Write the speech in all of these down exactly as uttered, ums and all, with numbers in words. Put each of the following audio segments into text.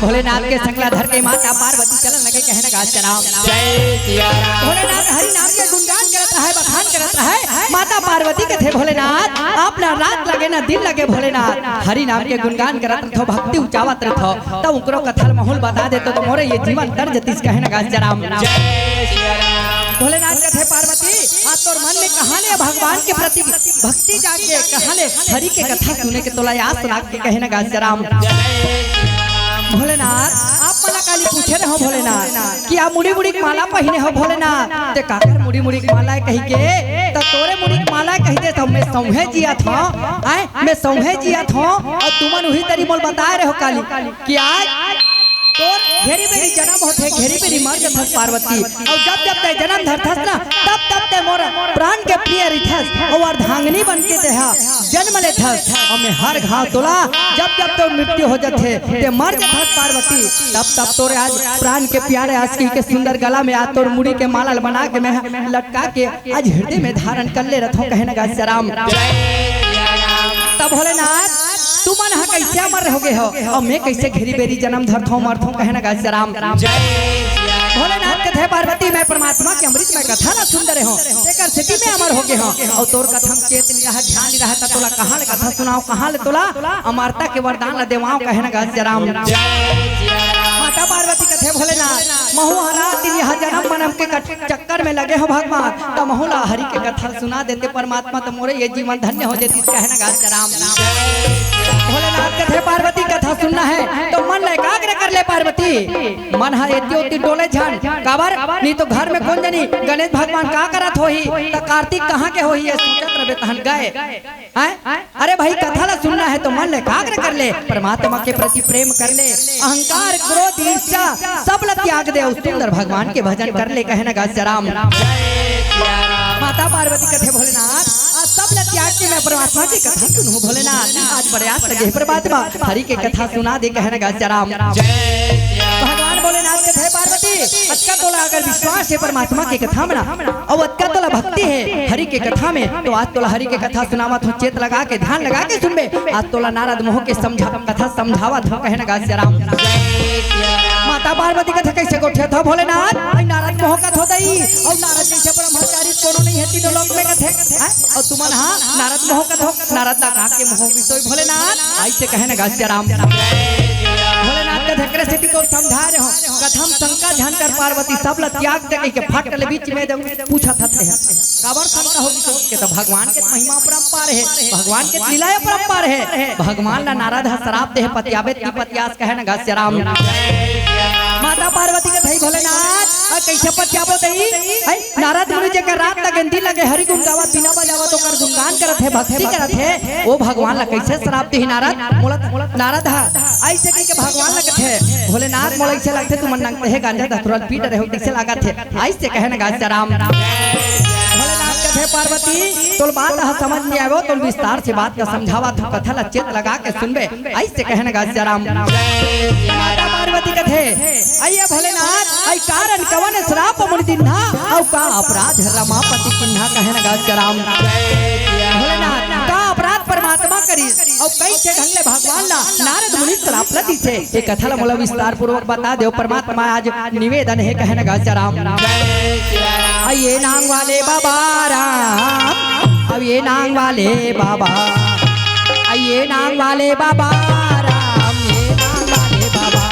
भोलेनाथ के संग ला धर के माता पार्वती चलन लगे कहे न गा सीता राम। जय सिया राम। भोलेनाथ हरि नाम के गुणगान करत रहय, बखान करत रहय। माता पार्वती कथे, "भोलेनाथ, आप ना रात लगे ना दिन लगे भोलेनाथ, हरि नाम के गुणगान करत रथो, भक्ति उचावत रथो, त उकरो कथा ल महूं ल बता देतो त मोरे ये जीवन तर जतिस कहे न गा सीता राम।" जय सिया राम। भोलेनाथ कथे, "पार्वती, आज तोर मन में कहां ले भगवान के प्रति भक्ति जाग के, कहां ले हरि के कथा सुने के तोला आस लाग के कहे न गा सीता राम।" जय सिया राम। भोलेनाथ, आप मन ला काली पूछे रहे हों भोलेनाथ कि आप मुड़ी मुड़ी के माला पहिने हो भोलेनाथ, ते काकर मुड़ी मुड़ी के माला हे कहि के, त तोरे मुड़ी के माला हे कहि दे त मैं सौंहे जियत हों, आय, मैं सौंहे जियत हों, अउ तुमन उही तरी मोला बताय रहे हो काली कि आज तोर घेरी बेरी जनम होथे, घेरी बेरी मर जथस पार्वती। अउ जब जब तैं जनम धरथस ना, तब तब तैं मोर प्राण के प्रिय रहिथस। अउ अर्धांगिनी बन के तेहा जनम लेथस। अउ मैं हर घांव तोला, जब जब तोर मृत्यु हो जथे, तैं मर जथस पार्वती, तब तब तोरे आज प्राण के प्यारे आस कहि के सुंदर गला में आज तोर मुड़ी के माला ल बना के मैं लटका के आज हृदय में धारण कर ले रथों कहे न गा सीता राम। तब भोलेनाथ, तुमन ह कइसे अमर होगे हो, अउ मैं कइसे घेरी बेरी जनम धरथों मरथों कहे न गा सीता राम। भोलेनाथ कथे, "पार्वती, मैं परमात्मा के अमृत में कथा ला सुन डरे हों, तेकर सेती मैं अमर होगे हों, अउ तोर कथा म चेत नइ रहय, ध्यान नइ रहय, त तोला कहां ले कथा सुनावं, कहां ले तोला अमरता के वरदान ला देवावं कहे न गा सीता राम।" माता पार्वती कथे, "भोलेनाथ, महूं ह रात दिन इहां जनम मनम के कट चक्कर में लगे हों भगवान, त महूं ला हरि के कथा सुना देते परमात्मा, त मोरे ये जीवन धन्य हो जतिस कहे न गा सीता राम।" भोलेनाथ कथे, "पार्वती, कथा सुनना हे त मन ला एकाग्र कर ले पार्वती, मन ह एती ओती डोले झन, काबर नहीं त घर में कोन जनी गणेश भगवान का करत होही, त कार्तिक कहां के होही, ये सोचत रहे तहन गए।" हैं? अरे भाई, कथा ला सुनना हे त मन ल एकाग्र कर ले, परमात्मा के प्रति प्रेम कर ले, अहंकार, क्रोध, ईर्ष्या सब ल त्याग दे अउ सुंदर भगवान के भजन कर ले, कहे न गा सीता राम। माता पार्वती कथे, "भोलेनाथ, आज सब ल त्याग के मैं परमात्मा के कथा सुनहूं भोलेनाथ, आज बड़े आस लगे हे परमात्मा, हरि के कथा सुना दे," कहे न गा सीता राम। भगवान भोलेनाथ कथे, "पार्वती, अतका तोला अगर विश्वास हे परमात्मा के कथा में ना, अउ अतका तोला भक्ति हे हरि के कथा में, त आज तोला हरि के कथा सुनावत हों, चेत लगा के, ध्यान लगा के सुनबे। आज तोला नारद महूं के समझा, कथा समझावत हों, कहे न गा सीता राम।" माता पार्वती कथे, "कइसे गोठियाथव भोलेनाथ? अई नारद महूं कथों दई, अउ नारद जइसे ब्रह्मचारी कोनो नइ हे तीनों लोक में," कथे। हैं? अउ तुमन ह नारद महूं कथव, नारद ला कहा के महूं गिसोई भोलेनाथ, अइसे कहे न गा सीता राम। भोलेनाथ कथे, "एकरे सेती तो समझा रहे हों, कथा म शंका झन कर पार्वती, सब ला त्याग दे," कहि के फट ले बीच में दे पूछत हथे। काबर शंका होगे कहि के, त भगवान के महिमा अपरंपार हे, भगवान के लीला अपरंपार हे। भगवान ला नारद ह श्राप दे हे, पतियाबे त पतियास कहे न गा सीता राम। माता पार्वती कथे, "भोलेनाथ, अ, कइसे पतियाबो दई? हैं? नारद मुनि जेकर रात लगे दिन लगे हरि गुण गावत, बीना बजावत ओकर गुणगान करत हे, भक्ति करत हे, ओ भगवान ला कइसे श्राप दिही नारद?" मोला त नारद ह अइसे कहि के भगवान ला कथे, "भोलेनाथ, मोला अइसे लगथे तुमन नंगतेहे गांजा धतुरा ल पी डरे हो, कइसे लागत हे?" अइसे कहे न गा सीता राम। भोलेनाथ कथे, "पार्वती, तोला बात ह समझ नइ आवो, तोला विस्तार से बात ला समझावत हों, कथा ला चेत लगा के सुनबे।" अइसे कहे न गा सीता राम। माता पार्वती कथे, "अइया भोलेनाथ, अई कारण कवन श्राप मुनि दिन्हा, अउ का अपराध रमापति किन्हा," कहे न गा सीता राम। भोलेनाथ, का अपराध परमात्मा करिस, अउ कइसे ढंग ले भगवान ला नारद मुनि श्राप ल दिसे, ये कथा ला मोला विस्तार पूर्वक बता देव परमात्मा, आज निवेदन हे कहे न गा सीता राम। अइए नांग वाले बाबा राम, अइए नांग वाले बाबा, अइए नांग वाले बाबा राम, ये नांग वाले बाबा।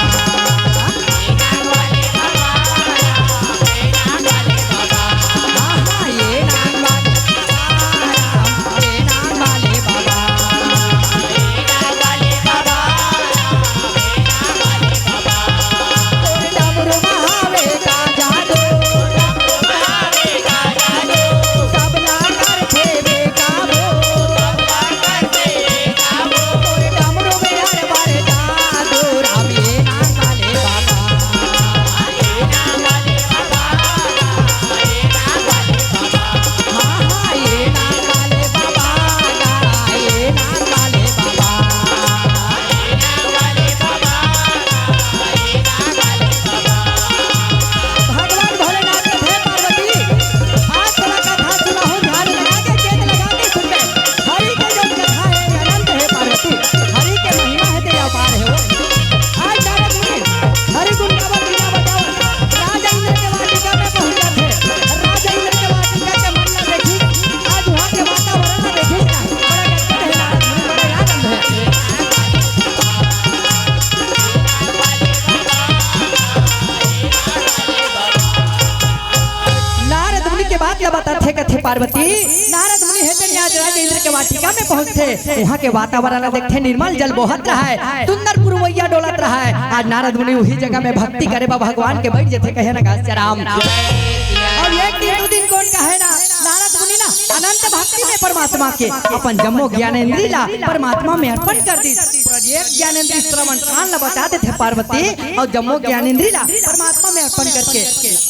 पार्वती, नारद मुनि हे तेन आज राजा इंद्र के वाटिका में पहुंचथे। उहाँ के वातावरण ला देखथे, निर्मल जल बोहत रहय, सुंदर पुरवैया डोलत रहय। आज नारद मुनि उही जगह में भक्ति करे बर भगवान के बइठ जथे, कहे न गा सीता राम। अब एक दिन, दू दिन कोन कहे ना, नारद मुनि ना अनंत भक्ति में परमात्मा के अपन जम्मो ज्ञानेंद्री ला परमात्मा में अर्पण कर दिस। पूरा एक ज्ञानेंद्री श्रवण कान ला बचा देथे पार्वती, अउ जम्मो ज्ञानेंद्री ला परमात्मा में अर्पण करके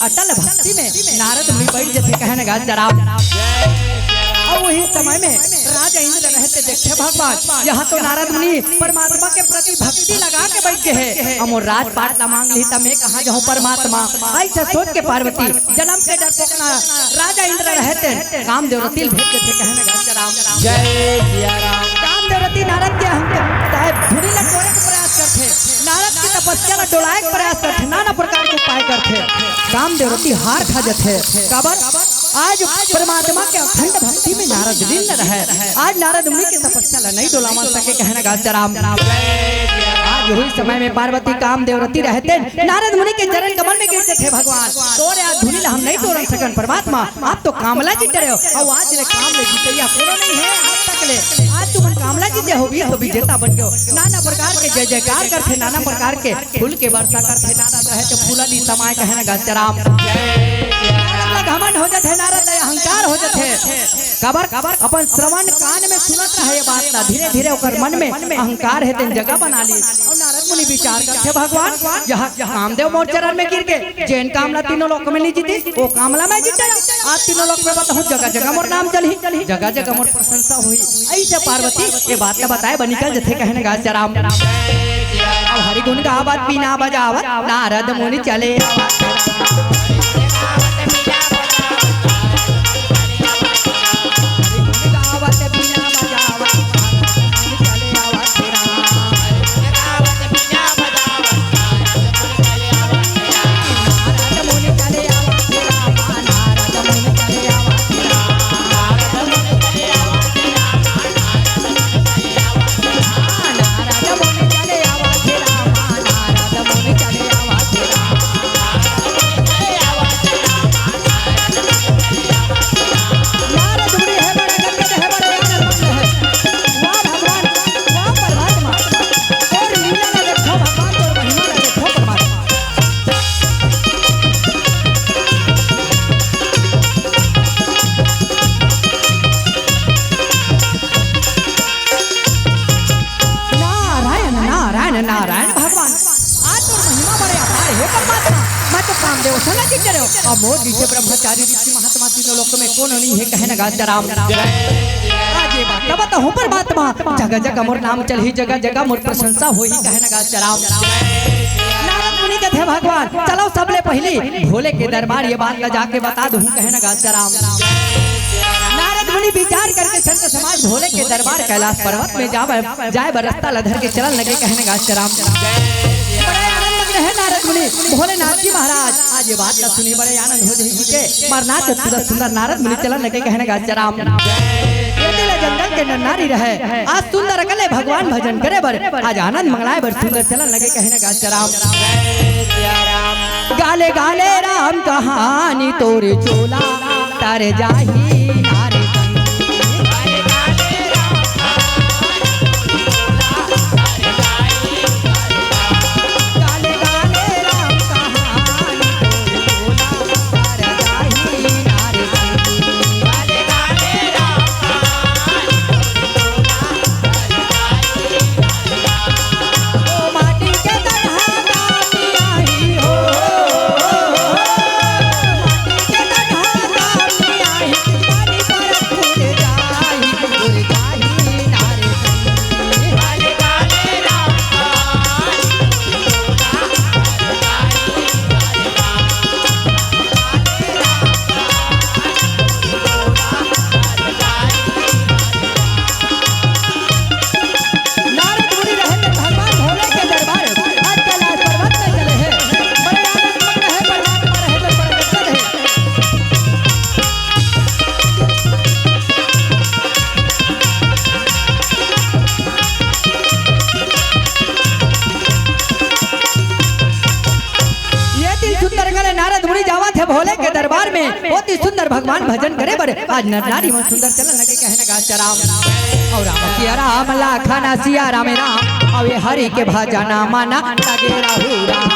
अटल भक्ति में नारद मुनि बइठ जथे, कहे न गा सीता राम। अउ उही समय में राजा इंद्र रहे तेन देखथे भगवान, इहाँ तो नारद मुनि परमात्मा के प्रति भक्ति लगा के बइठ गे हे, अउ मोर राजपाट ला मांग लिही त मैं कहाँ जाहूँ परमात्मा। अइसे सोच के पार्वती जनम के डरपोकना राजा इंद्र रहे तेन कामदेव रति ल भेज देथे, कहे न गा सीता राम। जय सिया राम। कामदेव रति नारद के अहंकार, साहेब, धुरी ला टोरे के प्रयास करथे, नारद के तपस्या ला डोलाए के प्रयास करथे, नाना प्रकार के उपाय करथे। कामदेव रति हार खा जथे। काबर? आज परमात्मा के अखंड भक्ति में नारद लीन रहे। आज नारद मुनि के तपस्या ला नइ डोलावन सके, कहे न गा सीता राम। आज उही समय में पार्वती कामदेव रति रहे तेन नारद मुनि के चरण कमल में गिर जथे, भगवान, तोरे आज धुरी ला हम नइ टोरन सकन परमात्मा, आप तो कामला जीते रहे हो, अउ आज ले काम ले जीतइया कोनो नइ हे आज तक ले। आज तुमन कामला जीते हो, वीर तो विजेता बन गए हो। नाना प्रकार के जय जयकार करथे, नाना प्रकार के फूल के वर्षा करथे, नारद रहे तेन फूलन समाय, कहे न गा सीता राम। नारद ला घमंड हो जथे, नारद ला अहंकार हो जथे। काबर? अपन श्रवण कान में सुनत रहे ये बात ला, धीरे धीरे ओकर मन में अहंकार हे तेन जगह बना लिस। अउ नारद मुनि विचार करथे, भगवान, इहाँ कामदेव मोर चरण में गिर गे, जेन कामला तीनों लोक में नइ जीतिस, ओ कामला मैं जीतहूँ। आज तीनों लोक में बताहूँ, जगह जगह मोर नाम चलही, जगह जगह मोर प्रशंसा होही। अइसे पार्वती ये बात ला बताए बर निकल जथे, कहे न गा सीता राम। अब हरि गुण गावत बीना बजावत नारद मुनि चले आवत। नारायण, नारायण, नारायण भगवान, आज तोर महिमा बड़े अपार हे परमात्मा। मैं तो कामदेव से नइ जीते रहे हो, अउ मोर जइसे ब्रह्मचारी ऋषि महात्मा तीनों लोक में कोनो नइ हे, कहे न गा सीता राम। आज ये बात ला बताहूँ परमात्मा, जगह जगह मोर नाम चलही, जगह जगह मोर प्रशंसा होही, कहे न गा सीता राम। नारद मुनि कथे, भगवान, चलो सबले पहिली भोले के दरबार ये बात ला जाके बता दूँ, कहे न गा सीता राम। नारद मुनि विचार करके संत समाज भोले के दरबार कैलाश पर्वत में जावे, जाए बर रस्ता ला धर के चलन लगे, कहे न गा सीता राम। बड़े आनंद में रहे नारद मुनि, भोलेनाथ जी महाराज आज ये बात ला सुनी बड़े आनंद हो जाही के मरना के सुंदर सुंदर नारद मुनि चलन लगे, कहे न गा सीता राम। ये दिल जंगल के नर नारी रहे, आज सुंदर अकले भगवान भजन करे बर, आज आनंद मंगलाए बर सुंदर चलन लगे, कहे न गा सीता राम। गाले गाले राम कहानी तोरे चोला तर जाही नारे संगी। गाले गाले राम कहानी तोरे चोला तर जाही नारे संगी। नारद मुनि रहे थे भगवान भोले के दरबार, आज कैलाश पर्वत में चले हैं। बड़े आनंद मग्न है, परमात्मा रहे तो प्रकट कर है। ये दिन सुंदर गले नारद मुनि जावत हे भोले के दरबार। में बहुत ही सुंदर भगवान भजन करे बर आज नर नारी मन सुंदर चलन लगे। कहे न गा सिया राम, अउ राम सिया राम लखन सिया राम राम, अउ ये हरि के भजन मन लगे रहू राम।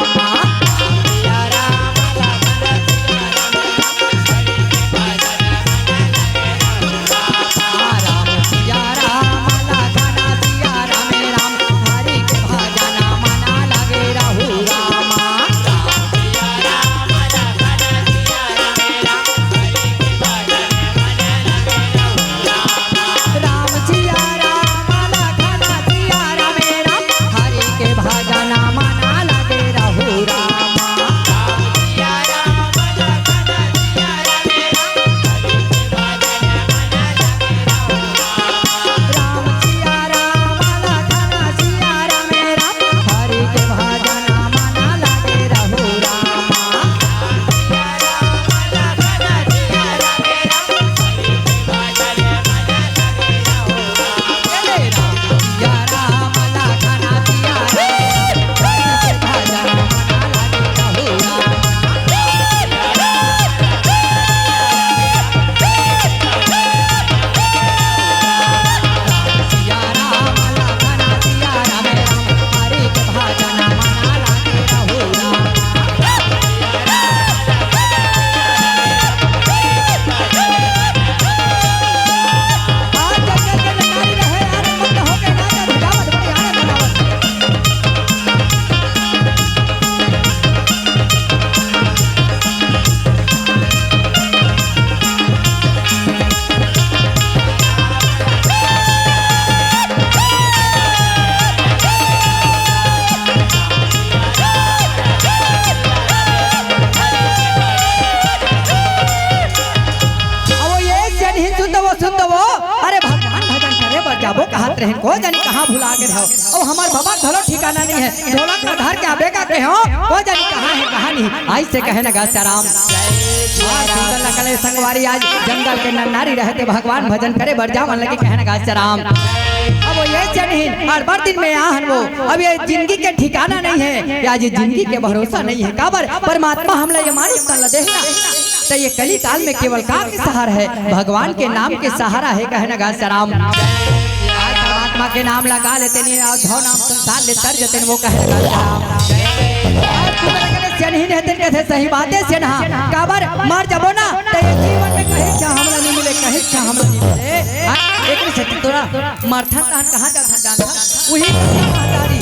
अउ ये सियनहिन सुन तो वो, सुन तो वो, अरे भगवान भजन करे बर जाबो कहत रहेन, को जानी कहाँ भुला गे हव। अउ हमर बाबा घलो ठिकाना नइ हे, ढोलक ला धर के आबे का कहे हव, को जानी कहाँ हे, कहाँ नहीं। अइसे कहे न गा सिया राम। आज सुंदर लगत हे संगवारी, आज जंगल के नर नारी रहिथे, भगवान भजन करे बर जावन लगे, कहे न गा सिया राम। अब वो ये सियनहिन, अउ बड़ दिन में आहन वो, अब ये जिनगी के ठिकाना नइ हे, या ये जिनगी के भरोसा नइ हे। काबर परमात्मा हमला ये मानुस तन ला देहे ना, त ये कलिकाल में केवल का के सहारा हे? भगवान के नाम के सहारा हे, कहे न गा सिया राम। आज परमात्मा के नाम लगा लेतेन, अउ धौ नाम संसार ले तर जतेन, वो कहे न गा सिया राम। आज तू मेरे कने सियनहिन हे तेन कथे सही बात हे सियनहा। काबर मर जाबो ना, त ये जीवन में कहीं क्या हमला नइ मिले, कहीं क्या हमला नइ मिले। हाँ, एकरे सेती तोरा मरथन तहन कहाँ जाथन जानथन? उही महतारी,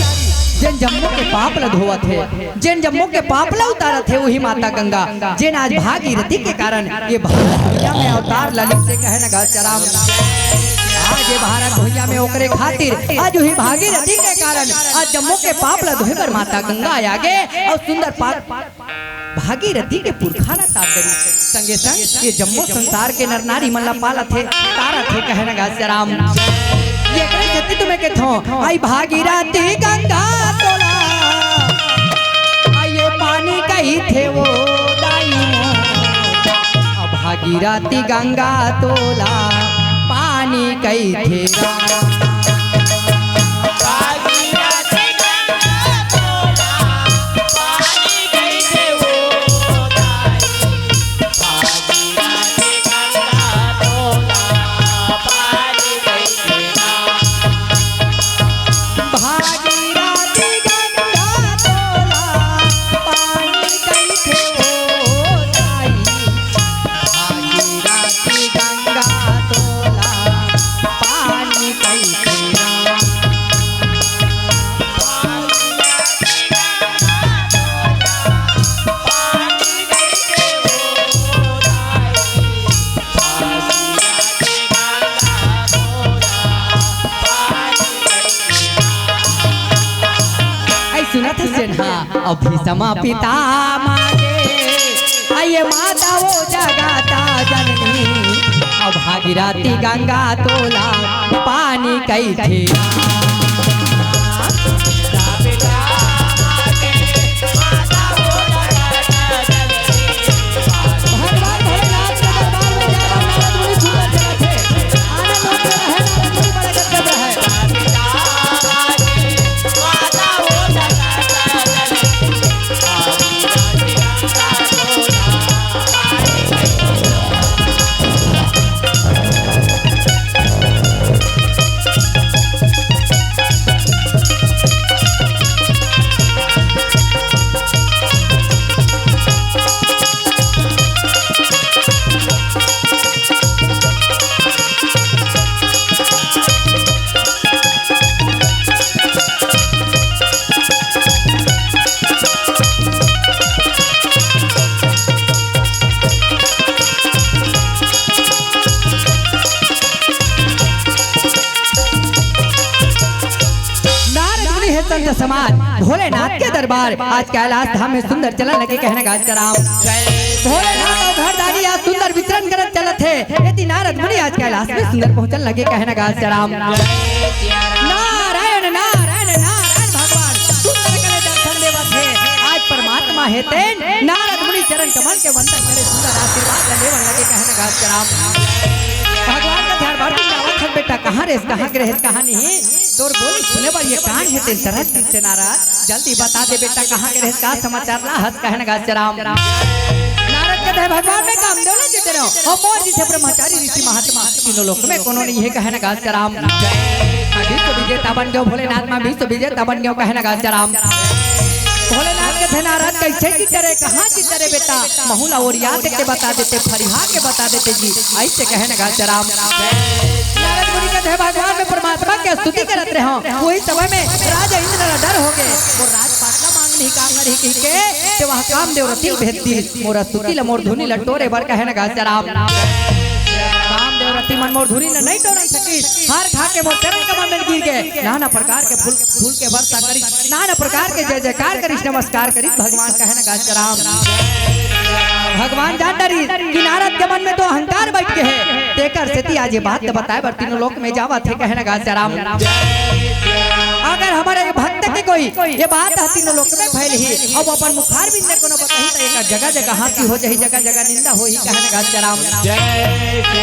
जेन जम्मो के पाप ला धोवत हे, जेन जम्मो के पाप ला उतारत हे, उही माता गंगा, जेन आज भागीरथी के कारण ये भारत भुइयां में अवतार ला लिस, कहे न गा सिया राम। आज ये भारत भुइयां में ओकरे खातिर, आज उही भागीरथी के कारण आज जम्मो के पाप ला धोए बर माता गंगा आगे अउ सुंदर पाप भागीरथी के पुरखा ला तार करी। संगे संग ये जम्मो संसार के नर नारी मन ला पालत हे, तारत हे, कहे न गा सिया राम। ये करे सेती तुम्हें के थो, आई भागीरथी गंगा तोला, आई ये पानी कहिथे वो दाई मोर। आ भागीरथी गंगा तोला, पानी कहिथे राम। भागीरथी गंगा तोला पानी कहिथे ओ दाई। भागीरथी गंगा तोला पानी कहिथे राम। आई सुनत हस सियनहा, अउ भीष्म पितामह के, आ ये माता वो जगत जननी, अउ भागीरथी गंगा तोला पानी कहिथे। भगवान भोलेनाथ के दरबार में जाकर नारद मुनि सुंदर चलत हे। आनंद में रहे नारद मुनि बड़े गदगद रहे। संत समाज, भोलेनाथ के दरबार आज कैलाश धाम में सुंदर चलन लगे, कहे न गा सीताराम। भोलेनाथ अउ घरदारी आज सुंदर विचरण करत चलत हे। एती नारद मुनि आज कैलाश में सुंदर पहुंचन लगे, कहे न गा सीताराम। नारायण, नारायण, नारायण भगवान सुंदर कले दर्शन देवत हे। आज परमात्मा हे तेन नारद मुनि चरण कमल के वंदन करे, सुंदर आशीर्वाद ल लेवन लगे, कहे न गा सीताराम। भगवान का ध्यान बार आवत हन बेटा, कहाँ रेस, कहाँ के रेस, कहाँ नहीं। तोर बोली सुने बर ये कान हे तेन सरहद तीर से नारद, जल्दी बता दे बेटा, कहाँ के रेस, का समाचार ला हस, कहे न गा सीताराम। नारद कथे, भगवान मैं कामदेव ला जीते रहेंव, अउ मोर जइसे ब्रह्मचारी ऋषि महात्मा तीनों लोक में कोनो नहीं हे, कहे न गा सीताराम। मैं विश्व विजेता बन गेंव भोलेनाथ, मैं विश्व विजेता बन गेंव, कहे न गा सीताराम। भोलेनाथ कथे, नारद कइसे जीते रहे, कहाँ जीते रहे बेटा, महूं ला ओरिया देते, बता देते, फरिया के बता देते जी, अइसे कहे न गा सीताराम। नारद मुनि कथे, भगवान मैं परमात्मा के स्तुति करत रहेंव, वही समय में राजा इंद्र ला डर होगे, मोर राजपाट ला मांग नहीं का करही कहिके, ते वहाँ कामदेव रति भेज दिस, मोर स्तुति ला, मोर धुनि ला टोरे बर, कहे न गा सीताराम। कामदेव रति मन मोर धुनि ला नहीं टोरन सकिस, हार खा के मोर चरण कमल में गिर गे, नाना प्रकार के फूल, फूल के वर्षा करिस, नाना प्रकार के जय जयकार करिस, नमस्कार करिस भगवान, कहे न गा सीताराम। भगवान जान डरिस कि नारद के मन में तो अहंकार बइठ गे हे, तेकर सेती आज ये बात ल बताए बर तीनों लोक में जावत हे, कहे न गा सीताराम। अगर हमर एक भक्त के कोई ये बात ह तीनों लोक में फैलही, अउ अपन मुखारबिंद ले कोनो बताही, त एकर जगह जगह हांसी हो जाही, जगह जगह निंदा होही, कहे न गा सीताराम।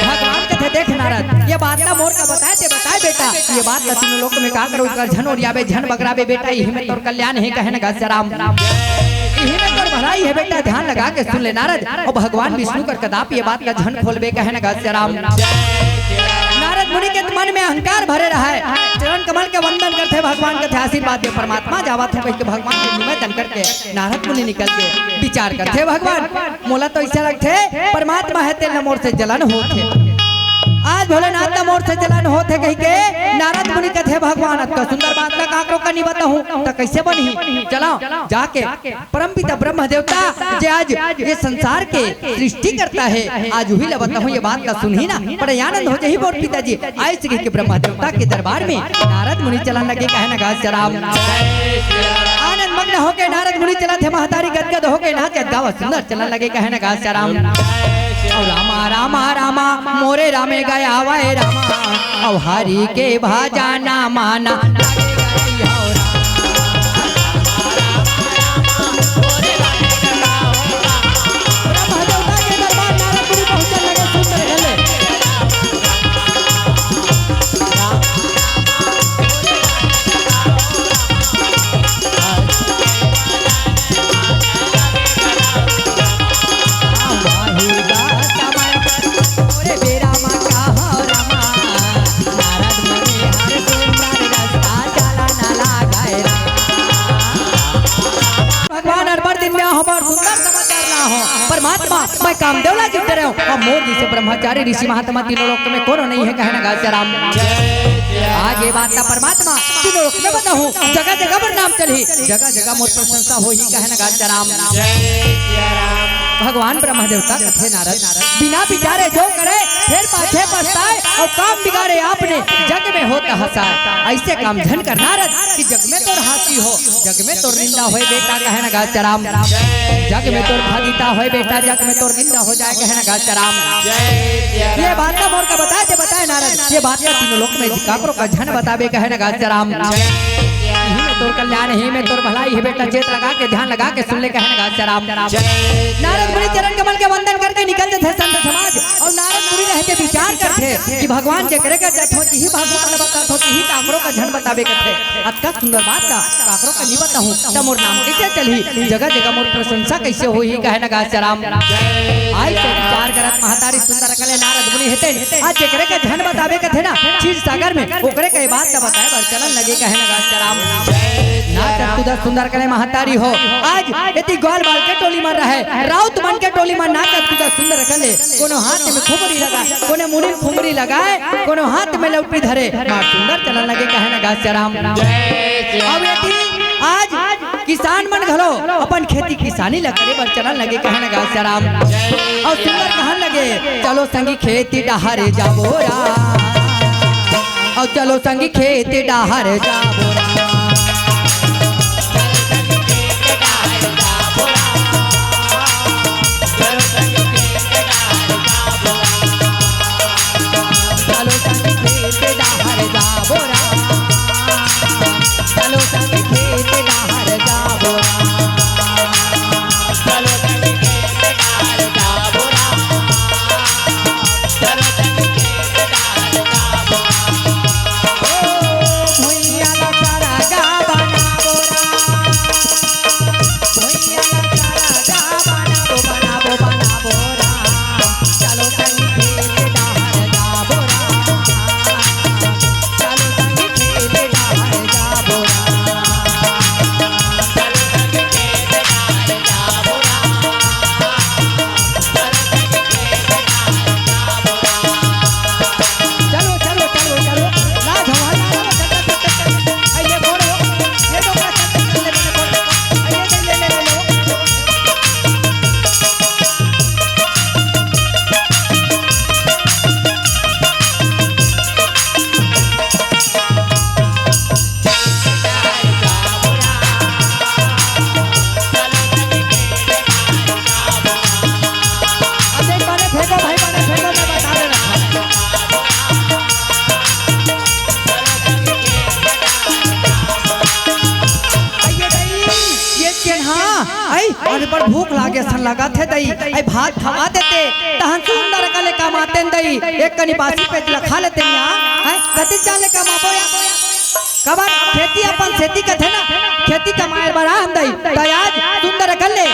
भगवान कथे, देख नारद, ये बात ला मोर का बताए, ते बताए बेटा, ये बात ला तीनों लोक में का करव, ओकर झन ओरियाबे, झन बगराबे बेटा, इही में तोर कल्याण हे, कहे न गा सीताराम। इही में तोर भलाई हे बेटा, ध्यान लगा के सुन ले नारद। अउ भगवान विष्णु कर कदाप ये बात ला झन खोलबे, कहे न गा सीताराम। नारद मुनि के मन में अहंकार भरे रहय, चरण कमल के वंदन करथे, भगवान कथे, आशीर्वाद दे परमात्मा, जावत हंव कहिके भगवान के निवेदन करके नारद मुनि निकल के विचार करथे, भगवान मोला तो अइसे लगथे परमात्मा हे तेन ला मोर से जलन होत हे। आज भोलेनाथ ला मोर से जलन होत हे कहिके नारद मुनि कथे, भगवान अतका सुंदर बात ला काकरो का नहीं बताहूं त कइसे बनही? चलो जाके परमपिता ब्रह्म देवता जे आज ये संसार के सृष्टि करता हे, आज उही ला बताहूं, ये बात ला सुनही ना, बड़ा आनंद हो जाही मोर पिताजी। अइसे कहिके ब्रह्मा देवता के दरबार में नारद मुनि चलन लगे, कहे न गा सीताराम। आनंद मग्न होके नारद मुनि चलत हे, महतारी गदगद होके नाचत गावत सुंदर चलन लगे, कहे न गा सीताराम। अउ रामा रामा रामा मोरे रामे गया वै रामा, अउ हरि के भजना माना। ब्रह्मा देवता के दरबार नारद मुनि पहुंचन लगे, सुंदर गले। भगवान अरपन दिन में हमर सुंदर समाचार ला हो। परमात्मा, मैं कामदेव ला जीते रहेंव, अउ मोर जइसे ब्रह्मचारी ऋषि महात्मा तीनों लोक में कोनो नहीं हे, कहे न गा सीताराम। आज ये बात ला परमात्मा तीनों लोक में बताहूं, जगह जगह मोर नाम चलही, जगह जगह मोर प्रशंसा होही, कहे न गा सीताराम। भगवान ब्रह्मा देवता कथे नारद, बिना विचारे जो करे, फेर पाछे पछताए, अउ काम बिगाड़े आपने, जग में होत हंसाए। अइसे काम झन कर नारद, कि जग में तोर हांसी हो, जग में तोर निंदा होय बेटा, कहे न गा सीताराम। जग में तोर फजीता होय बेटा, जग में तोर निंदा हो जाए, कहे न गा सीताराम। ये बात ला मोर का बताए, ते बताए नारद, ये बात ला तीनों लोक में काकरो का झन बताबे, कहे न गा सीताराम। इही में तोर कल्याण हे, इही में तोर भलाई हे बेटा, चेत लगा के, ध्यान लगा के सुन ले, कहे न गा सीताराम। नारद मुनि चरण कमल के वंदन करके निकल जथे संत समाज, अउ नारद मुनि रह के विचार करथे कि भगवान जेकरे कर जात हों, तिही भगवान ला बतात हों, तिही काकरो का झन बताबे कथे। अतका सुंदर बात ला काकरो का नहीं बताहूं, त मोर नाम कइसे चलही? जगह जगह मोर प्रशंसा कइसे होही? कहे न गा सीताराम। अइसे विचार करत महतारी सुंदर कले नारद मुनि हे तेन, आज जेकरे का झन बताबे कथे ना, क्षीर सागर में ओकरे का ये बात ला बताए बर चलन लगे, कहे न गा सीताराम। नाचत कूदत सुंदर कले महतारी हो, आज एती ग्वाल बाल के टोली मन रहय, राउत मन के टोली मन नाचत कूदत सुंदर कले, कोनो हाथ में खुमरी लगाए, कोनो मुड़ी में खुमरी लगाए, कोनो हाथ में लौटी धरे, बड़ सुंदर चलन लगे, कहे न गा सीताराम। अब एती आज किसान मन घलो अपन खेती किसानी ला करे बर चलन लगे, कहे न गा सीताराम। अउ सुंदर कहन लगे, चलो संगी खेती डहर जाबो राम, अउ चलो संगी खेती डहर जाबो राम। बड़ भूख लागे असन लगत हे दई, अई भात खवा देते, तहन सुंदर अकन ले कमातेन दई, एक कनी बासी पेज ल खा लेतेन या, हैं? कतिक जान ले कमाबो या? काबर खेती अपन सेती कथे ना, खेती कमाए बर आन दई, त आज सुंदर अकन ले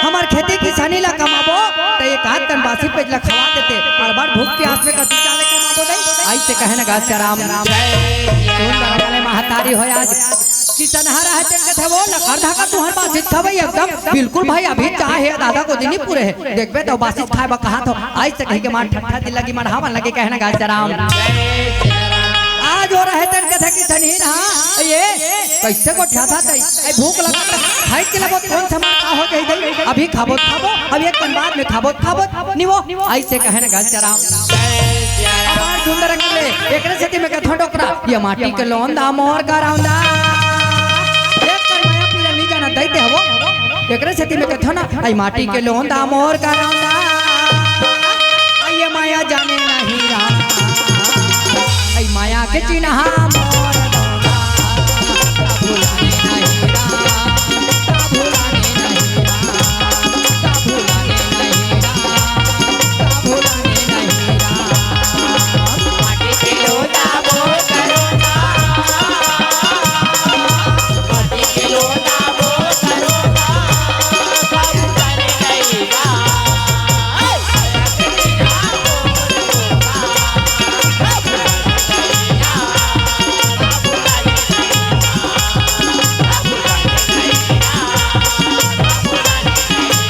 हमर खेती किसानी ल कमाबो, त एक आध कन बासी पेज ल खवा देते, अउ बड़ भूख प्यास में कतिक जान ले कमाबो दई, अइसे कहे न गा सीताराम। सुंदर अकन ले महतारी होय आज। किसनहा रहय तेन कथे वो, लकर धाकर तुहर बासित खवई एकदम। बिल्कुल भाई, अभी चाह हे, आधा गोदी नइ पूरे हे। देखबे त बासित खाय बर कहत हो। अइसे कहिके मार ठट्ठा दिल लगी, मार हवन लगे कहे न गा सीताराम। आज वो रहय तेन कथे किसनहा, ये कइसे गोठियाथस दई? ए भूख लगत हे, खाय के लगत कोन से मार का हो जाही दई? अभी खाबो त खाबो, अभी एक कन बाद में खाबो त खाबो, नी वो। अइसे कहे न गा सीताराम। अब्बड़ सुंदर अकन ले, एकरे सेती में कथों डोकरा, ये माटी के लोंदा मोर करौंदा। एक कर माया पीरा नी जाना दई ते हवो। एकरे सेती में कथों ना, अई माटी के लोंदा मोर करौंदा। अई ये माया जाने नहीं राम। अई माया के चिन्हा मोर करौंदा। भुलाने नहीं राम, भुलाने नहीं राम।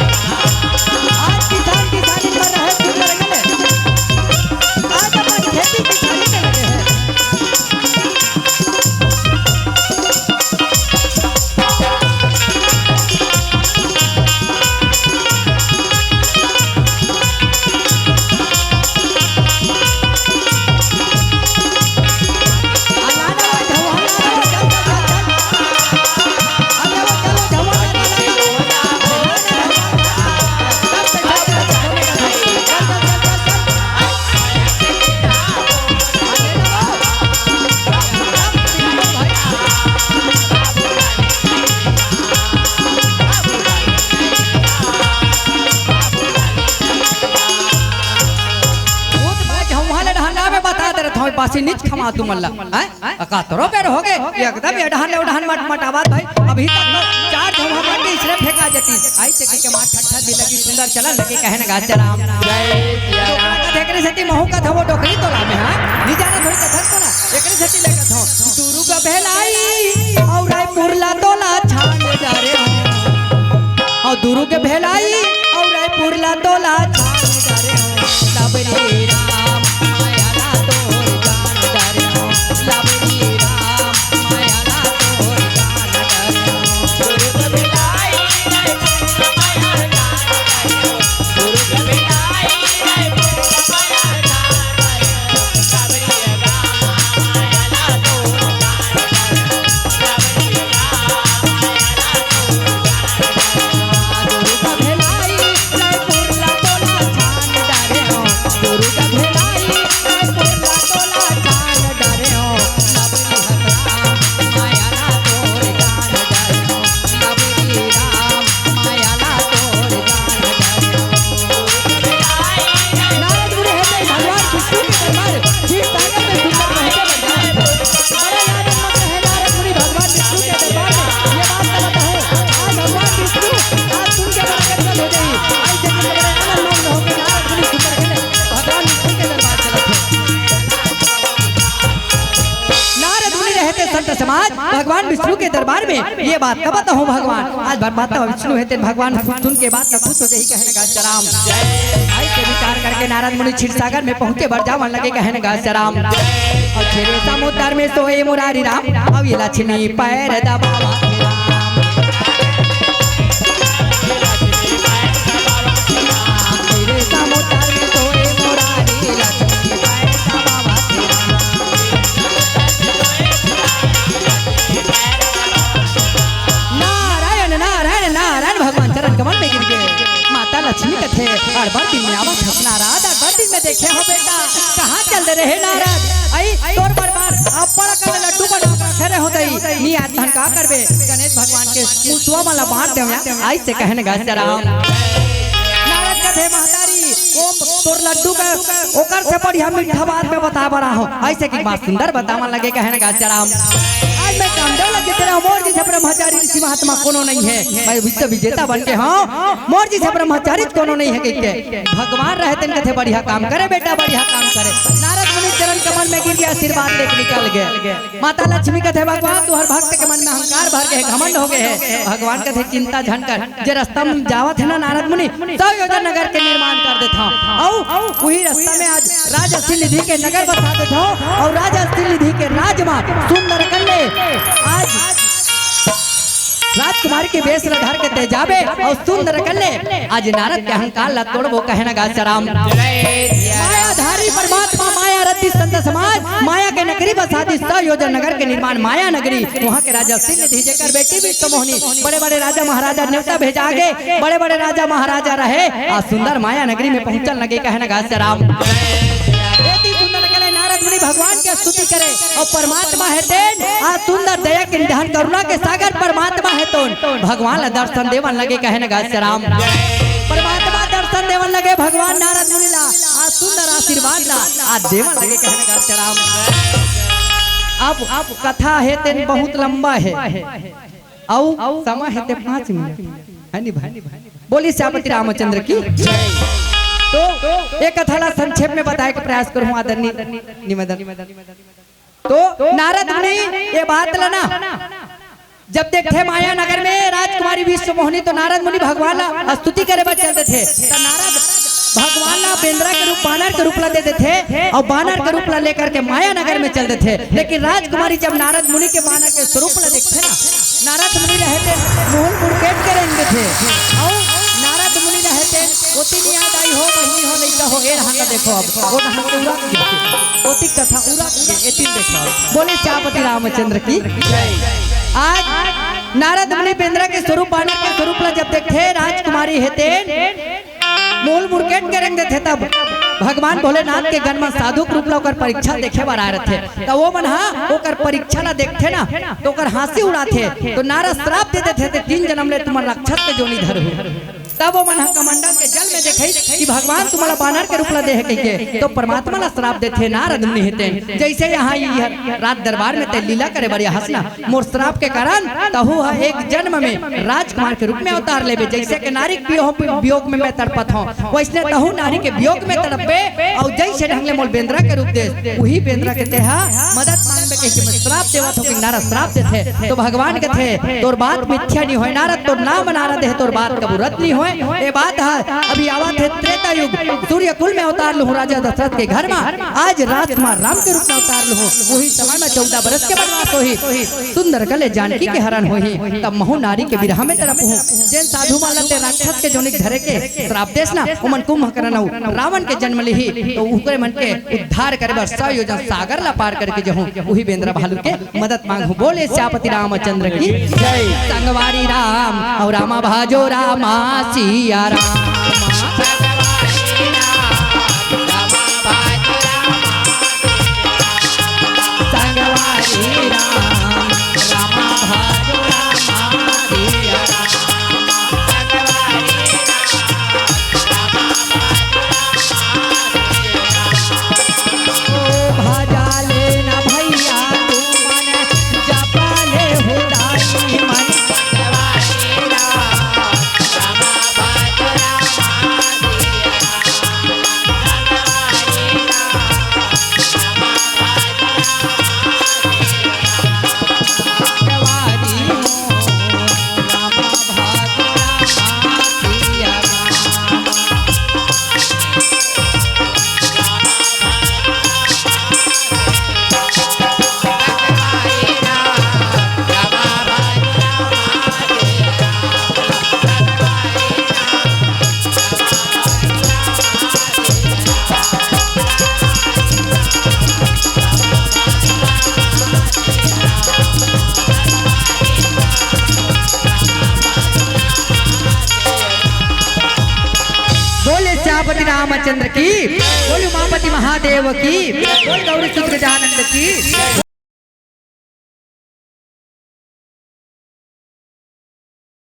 आज किसान किसानी कर रहे सुंदर गले। आज अपन खेती किसानी में लगे हैं। वो तो मैं झउहा ले डहन ना, मैं बता दे रहा था, बासी निच खमा तुमन ला, हैं? अका तोरो बेर होगे, एकदम ए डहन ले ओ डहन मटमटावत भाई। अभी तक तो चार झउहा माटी इसरे फेंका जतिस। अइसे कहिके मार ठट्ठा दिल लगी सुंदर चलन लगे कहे न गा सीताराम। जय सिया राम। डोकरा कथे एकरे सेती महूं कथों वो डोकरी तोला में, हाँ? नी जाना थोड़ी कथन तोला। एकरे सेती ले कथों। दुरुग भेलाई, अउ रायपुर ला तोला छान डारे हो। अउ दुरुग भेलाई, अउ रायपुर ला तोला छान डारे हो। लब रे राम, माया ला तोर जान डारे हो। लब रे राम, माया ला तोर जान डारे हो। दुरुग भेलाई, रायपुर ला माया ला तोर जान डारे हो। दुरुग भेलाई, रायपुर ला माया ला तोर जान डारे हो। लब रे राम, माया ला तोर जान डारे हो। नारद मुनि हे नहीं, भगवान विष्णु के दरबार में। बड़े आनंद मग्न है नारद मुनि भगवान विष्णु के दरबार में। ये बात तो बताओ, आज भगवान विष्णु आज सुन के बड़ा गदगद हो जाई। आज जब बड़े आनंद मग्न होके नारद मुनि सुंदर खेले, भगवान विष्णु के दरबार चलत है। नारद मुनि रहते संत समाज भगवान विष्णु के दरबार में। ये बात का बताओ भगवान, आज भगवान विष्णु है तेन भगवान सुन के बात का खुश हो जाई, कहे न गा सीताराम। अइसे विचार करके नारद मुनि क्षीरसागर में पहुंचे बर जावन लगे, कहे न गा सीताराम। अउ क्षीर समुद्र में सोए मुरारी राम, अउ ये लक्ष्मी पैर दबावत हे राम। क्षीर समुद्र में सोए मुरारी, लक्ष्मी पैर दबावत हे राम। नारायण, नारायण, नारायण, भगवान चरण कमल में गिर गे। माता लक्ष्मी कथे, "अड़बड़ दिन में आवत हस नारद, अड़बड़ दिन में देखे हो बेटा, कहाँ चल दे रहे नारद? अई तोर बरबार, अब्बड़ अकन लड्डू बना के रखे रहे हो दई, नी आज धन का करबे, गणेश भगवान के मुसवा मन ला बांट देवं या, अइसे कहे न गा सियाराम। नारद कथे, महतारी, ओ तोर लड्डू का, ओकर से बढ़िया मीठा बात मैं बताय बर आहों, अइसे कि माँ सुंदर बतावन लगे कहे न गा सियाराम। आज मैं कामदेव लगे तेरा मोर जइसे ब्रह्मचारी ऋषि महात्मा कोनो नइ हे, मैं विश्व विजेता बन के हंव, मोर जइसे ब्रह्मचारी कोनो नइ हे कहिके। भगवान रहे तेन कथे बढ़िया काम करे बेटा, बढ़िया काम करे। नारद मुनि चरण कमल में गिर के आशीर्वाद लेके निकल गे। माता लक्ष्मी कथे, भगवान तुंहर भक्त के मन में अहंकार भर गे हे, घमंड हो गे हे। भगवान कथे, चिंता झन कर, जे रस्ता में जावत हे ना नारद मुनि, सौ योजन नगर के निर्माण कर देथंव। अउ उही रस्ता में आज राज अष्टनिधि के नगर बसा देथंव, अउ राज अष्टनिधि के राज म सुंदर कन्या आज राजकुमारी के बेस ल धर के तैं जाबे अउ सुंदर कन्या आज नारद के अहंकार ला तोड़बो कहे न गा सियाराम। मायाधारी परमात्मा, माया रति संत समाज, माया के नगरी बसा दिस, सौ योजन नगर के निर्माण माया नगरी। उहाँ के राज अष्टनिधि जेकर बेटी विश्वमोहिनी, बड़े-बड़े राजा महाराजा नेवता भेजा गे, बड़े-बड़े राजा महाराजा रहे, आज सुंदर माया नगरी में पहुँचन लगे कहे न गा सियाराम। एती सुंदर कन्या नारद मुनि भगवान के स्तुति करे अउ परमात्मा हे तेन, आज सुंदर दया के निधान करुणा के सागर परमात्मा हे तेन, भगवान ला दर्शन देवन लगे कहे न गा सियाराम। परमात्मा दर्शन देवन लगे भगवान नारद मुनि ला, आज सुंदर आशीर्वाद ला आज देवन लगे कहे न गा सियाराम। अब, अब कथा हे तेन बहुत लंबा हे, अउ समय हे ते पाँच मिनट, हे नी भाई? बोलिए सियापति रामचंद्र की। तो ये कथा ला संक्षेप में बताय के प्रयास करूँ आदरणीय निवेदन। तो नारद मुनि ये बात ला ना, जब देखथे माया नगर में राजकुमारी विश्वमोहिनी, तो नारद मुनि भगवान ला स्तुति करे बर चल देथे। तो नारद भगवान ला बेंदरा के रूप, बानर के रूप ला दे देथे अउ बानर के रूप ला लेकर के माया नगर में चल देथे। लेकिन राजकुमारी जब नारद मुनि के बानर के स्वरूप ला देखथे ना, नारद मुनि रहे तेन मुहूं ल मुड़केट के रेंग देथे। अउ नारद मुनि रहे तेन ओती नी याद आय हो, बहिनी हो, लइका हो, ए रहा का देखो अब, ओ रहा के उरक गे, ओती कथा उरक गे, एती ल देखो अब। बोले सियापति रामचंद्र की। आज नारद मुनि बेंदरा के स्वरूप, बानर के स्वरूप ला जब देखथे, राजकुमारी हे तेन मुहूं ल मुड़केट के रेंग देथे, तब भगवान भोलेनाथ के गण मन साधु के रूप ला ओकर परीक्षा देखे बर आय रथे। त ओ मन ह ओकर परीक्षा ला देखथे ना, त ओकर हाँसी उड़ाथे। तो नारद श्राप दे देथे, "ते तीन जनम ले तुमन राक्षस के जोनी धरहू।" तब ओ मन ह कमंडल के जल में देखइस कि भगवान तुमन ला बानर के रूप ला दे हे कहिके, तो परमात्मा ला श्राप देथे नारद मुनि हे तेन। जइसे यहाँ ये राज दरबार में ते लीला करे बर आहस ना, मोर श्राप के कारण तहू ह एक जन्म में राजकुमार के रूप में अवतार लेबे। जइसे के नारी के वियोग, वियोग में मैं तड़पत हंव, वइसने तहू नारी के वियोग में तड़पबे। अउ जइसे ढंग ले मोला बेंदरा के रूप देस, उही बेंदरा के तेहा मदद मांगबे कहिके मैं श्राप देवत हंव कि नारद श्राप देथे। तो भगवान कथे, "तोर बात मिथ्या नी होय नारद, तोर नाम नारद हे, तोर बात कबू रद्द नी होय।" ए बात ह अभी आवत हे त्रेता युग, सूर्य कुल में अवतार लूहूं राजा दशरथ के घर में। आज राजकुमार राम के रूप में अवतार लूहूं, उही समय में चौदह बरस के वनवास होही, सुंदर कन्या जानकी के हरण होही, तब महूं नारी के बिरहा में तड़पहूं। जेन साधु मन ला ते राक्षस के जोनी धरे के श्राप देस ना, ओमन कुंभकर्ण अउ रावण के जन्म लिही, तो उकरे मन के उद्धार करे बर सौ योजन सागर ला पार करके जहूं, उही बेंदरा भालू के मदद मांगहूं। बोले सियापति रामचंद्र की जय। संगवारी राम अउ रामा भाजो रामा सिया राम। संगवारी राम, रामा भाजो रामा सिया राम। ओ भजा लेना भैया तुमन, जपा लेहू दाई मन। बोले सियापति रामचंद्र की, बोले उमापति महादेव की, बोल गौरी सुत गजानंद की।